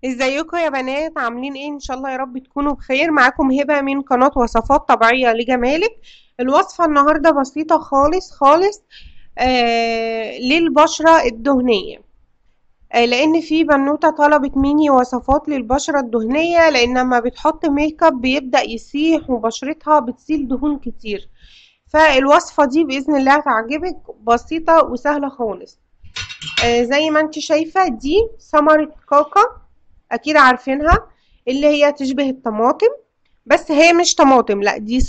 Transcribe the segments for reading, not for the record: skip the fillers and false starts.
ازيكم يا بنات؟ عاملين ايه؟ ان شاء الله يا رب تكونوا بخير. معاكم هبة من قناة وصفات طبيعية لجمالك. الوصفة النهاردة بسيطة خالص خالص، للبشرة الدهنية، لان في بنوتة طلبت مني وصفات للبشرة الدهنية، لان لما بتحط ميك اب بيبدأ يسيح وبشرتها بتسيل دهون كتير. فالوصفة دي بإذن الله هتعجبك، بسيطة وسهلة خالص. زي ما انت شايفة دي ثمرة كاكا، اكيد عارفينها، اللي هي تشبه الطماطم، بس هي مش طماطم، لا دي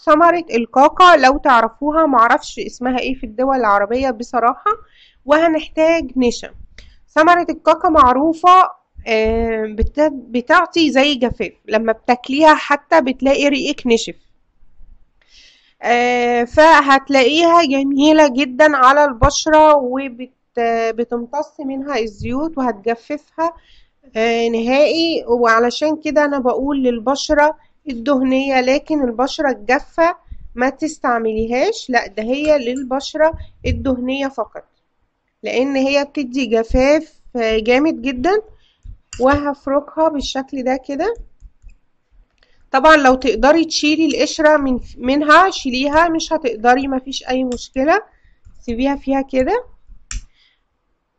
ثمرة الكاكا لو تعرفوها، معرفش اسمها ايه في الدول العربية بصراحة. وهنحتاج نشا. ثمرة الكاكا معروفة، بتعطي زي جفاف، لما بتاكليها حتى بتلاقي ريقك نشف، فهتلاقيها جميلة جدا على البشرة، وبتمتص منها الزيوت وهتجففها نهائي. وعلشان كده انا بقول للبشرة الدهنية، لكن البشرة الجافة ما تستعمليهاش، لا ده هي للبشرة الدهنية فقط، لان هي بتدي جفاف جامد جدا. وهفركها بالشكل ده كده. طبعا لو تقدري تشيلي القشرة منها شيليها، مش هتقدري مفيش اي مشكلة، سيبيها فيها كده.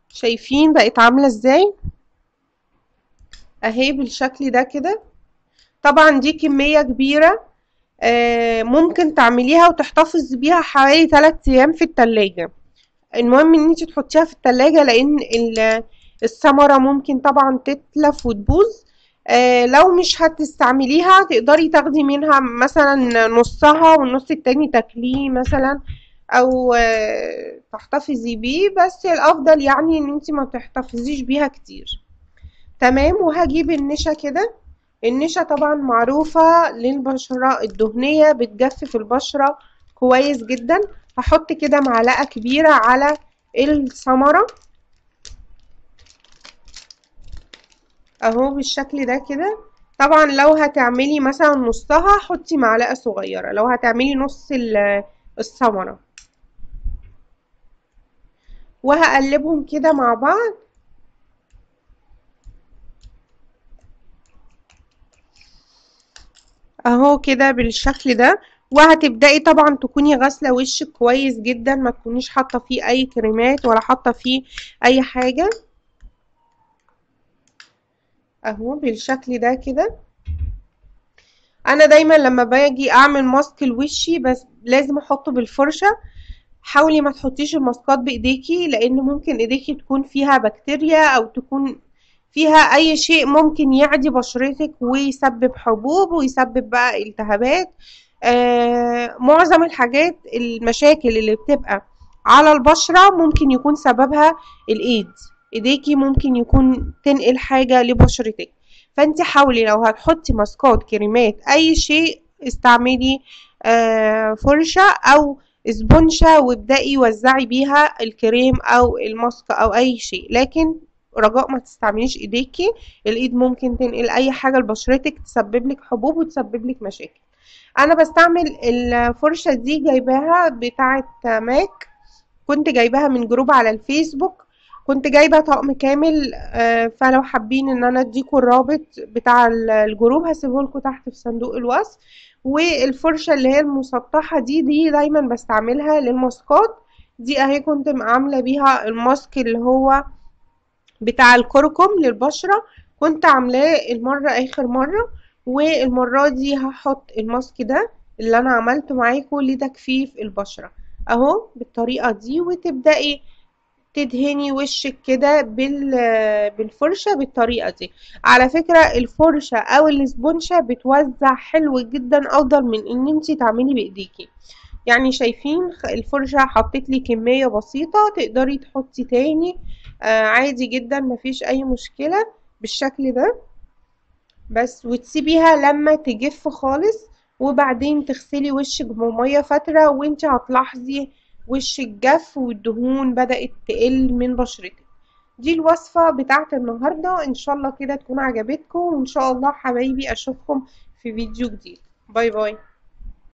شايفين بقت عاملة ازاي؟ اهي بالشكل ده كده. طبعا دي كمية كبيرة، ممكن تعمليها وتحتفظي بيها حوالي 3 ايام في التلاجة. المهم ان انتي تحطيها في التلاجة، لان الثمرة ممكن طبعا تتلف وتبوظ. لو مش هتستعمليها تقدري تاخدي منها مثلا نصها والنص التاني تاكليه مثلا، او تحتفظي بيه، بس الافضل ان انتي ما تحتفظيش بيها كتير. تمام. وهجيب النشا كده. النشا طبعا معروفة للبشرة الدهنية، بتجفف البشرة كويس جدا. هحط كده معلقة كبيرة على الثمرة اهو بالشكل ده كده. طبعا لو هتعملي مثلا نصها حطي معلقة صغيرة، لو هتعملي نص الثمرة. وهقلبهم كده مع بعض. اهو كده بالشكل ده. وهتبدأي طبعا تكوني غاسلة وشك كويس جدا، ما تكونيش حاطة فيه اي كريمات ولا حاطة فيه اي حاجة. اهو بالشكل ده كده. انا دايما لما باجي اعمل ماسك لوشي بس لازم احطه بالفرشة. حاولي ما تحطيش الماسكات بايديكي، لان ممكن ايديكي تكون فيها بكتيريا او تكون فيها اي شيء ممكن يعدي بشرتك ويسبب حبوب ويسبب بقى التهابات. معظم الحاجات المشاكل اللي بتبقى على البشرة ممكن يكون سببها الايد، ايديكي ممكن يكون تنقل حاجة لبشرتك. فانت حاولي لو هتحطي ماسكات كريمات اي شيء استعملي فرشة او اسبونشة وابدأي وزعي بيها الكريم او الماسك او اي شيء، لكن رجاء ما تستعمليش ايديكي، الايد ممكن تنقل اي حاجة لبشرتك تسبب لك حبوب وتسبب لك مشاكل. انا بستعمل الفرشة دي، جايباها بتاعة ماك، كنت جايباها من جروب على الفيسبوك، كنت جايبة طقم كامل. فلو حابين ان انا اديكوا الرابط بتاع الجروب هسيبه لكم تحت في صندوق الوصف. والفرشة اللي هي المسطحة دي دايما بستعملها للماسكات دي، اهي كنت عاملة بيها الماسك اللي هو بتاع الكركم للبشرة، كنت عاملاه المرة اخر مرة، والمرة دي هحط الماسك ده اللي انا عملته معاكم لتجفيف البشرة اهو بالطريقة دي. وتبدأي تدهني وشك كده بالفرشة بالطريقة دي. على فكرة الفرشة او الاسبونشة بتوزع حلو جدا، افضل من ان انتي تعملي بايديكي. شايفين الفرشة حطيت لي كمية بسيطة، تقدري تحطي تاني، عادي جدا مفيش اي مشكلة بالشكل ده بس. وتسيبيها لما تجف خالص، وبعدين تغسلي وشك بمية فترة، وانتي هتلاحظي وشك جف والدهون بدأت تقل من بشرتك. دي الوصفة بتاعت النهاردة، ان شاء الله كده تكون عجبتكم، وان شاء الله حبايبي اشوفكم في فيديو جديد. باي باي.